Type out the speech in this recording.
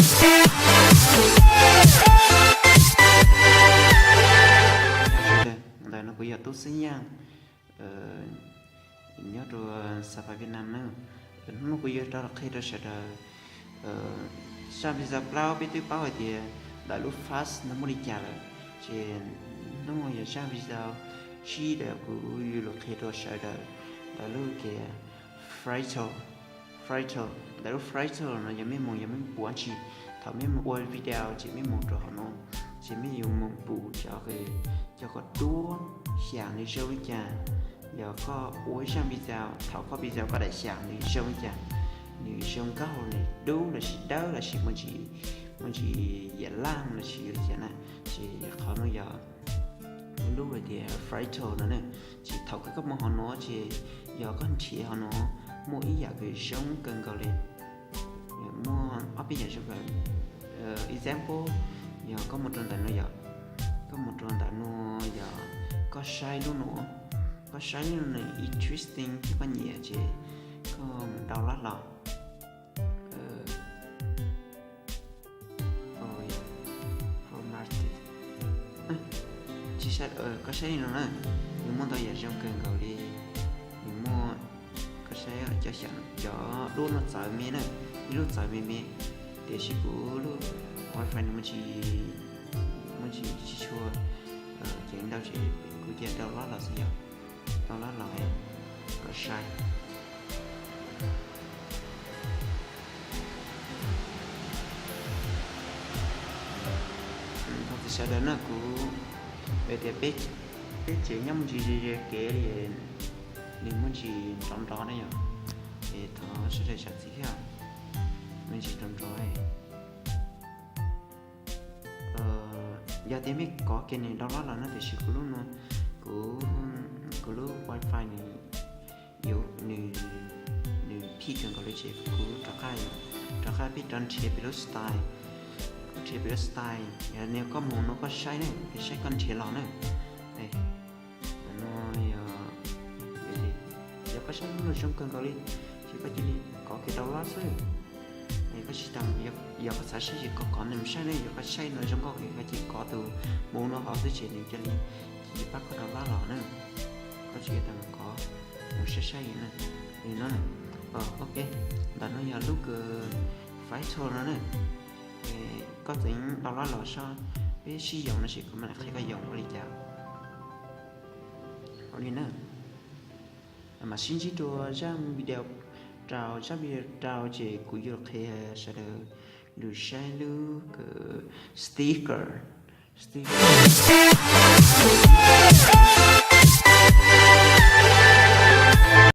Ntawm no kuv yog Tub Xeeb Yaj, nyob rau Xapas Viaj Nam na. Hnub no kuv yuav rov los qhia rau sawv daws zaj video plaub, peb twb paub hais tias ntawm lub fast no muaj li cas lawm, ces hnub no yog zaj video tsib uas kuv yuav los qhia rau sawv daws ntawm lub tias filter. Filter, ntawm lub filter no yog mej mus yog mej pum tsi, thaum mej mus ua video ces mej mus rau hauv no, ces mej yuav mus pum cov, cov kom duab xyaum nws zoo li cas. Yog koj ua ib zaj video, thaum koj video koj daim xyaum nws zoo li cas, nws zoo nkauj nws dub lossis dawb lossis muaj ntsis, muaj ntsis yam laj lossis li cas na, ces qhov no yog lub hais tias filter no na. Ces thaum koj mus hauv no ces yog koj nrhiav hauv no muaj ib yam kws zoo kawg nkaus li. Muaj ob peb yam zoo kawg. Example, yog koj mus rau ntawm no yom, koj mus rau ntawm no yog koj saib lub no, koj saib lub no nws interesting thiab koj nyiam ces koj mus download los. Formatted. Tsis, koj saib li no na, nws muaj ntau yam zoo kawg nkaus li. Nws muaj, koj saib cov xyaum, cov duab no txawv me na, ib lub txawv me me, tiam sis kuv lub wifi nws muaj tsis, muaj tsis, tsis tshua ceev ntau ces kuv cia download los xwb yom. Download los kom sai. Thov txim sawv daws na, kuv hais tias peb, peb tsev nyob muaj ntsis ze ze kev li, nws muaj ntsis nrov nrov na yom, es thov sawv daws zam txim thiab, muaj ntsis nrov nrov. Yog tias mej kov kiag nws download los na, tiam sis kuv lub no, kuv, kuv lub wifi nws yuav, nws, nws phij kawg nkaus li ces kuv rov qab, rov qab peb rov nrhiav pem lub style, kuv nrhiav pem lub style. Yog nws koj mus no koj saib na, koj saib koj nrhiav los na. No yog, yog koj saib lub no zoo kawg nkaus li, ces koj cia li kov kiag download xwb. Koj tsis tas, yog koj xav saib ces koj kov nws mus saib ne, yog koj saib no zoo nkauj koj cia li kov tus mus no hauv xwb ces nws cia li, cia li pab koj download los na. Koj tsis tas mus kov mus saib saib na. Li no, ok, ntawm no yog lub kws filter no na. Koj tseem download los saib, peb sib yoog no ces kuv mam li qhia koj yoog ua li cas. Ua li na, mam sib ntsib rau zaj video rau, zaj video rau ces kuv yuav qhia sawv daws lug saib lub kws sticker, sticker.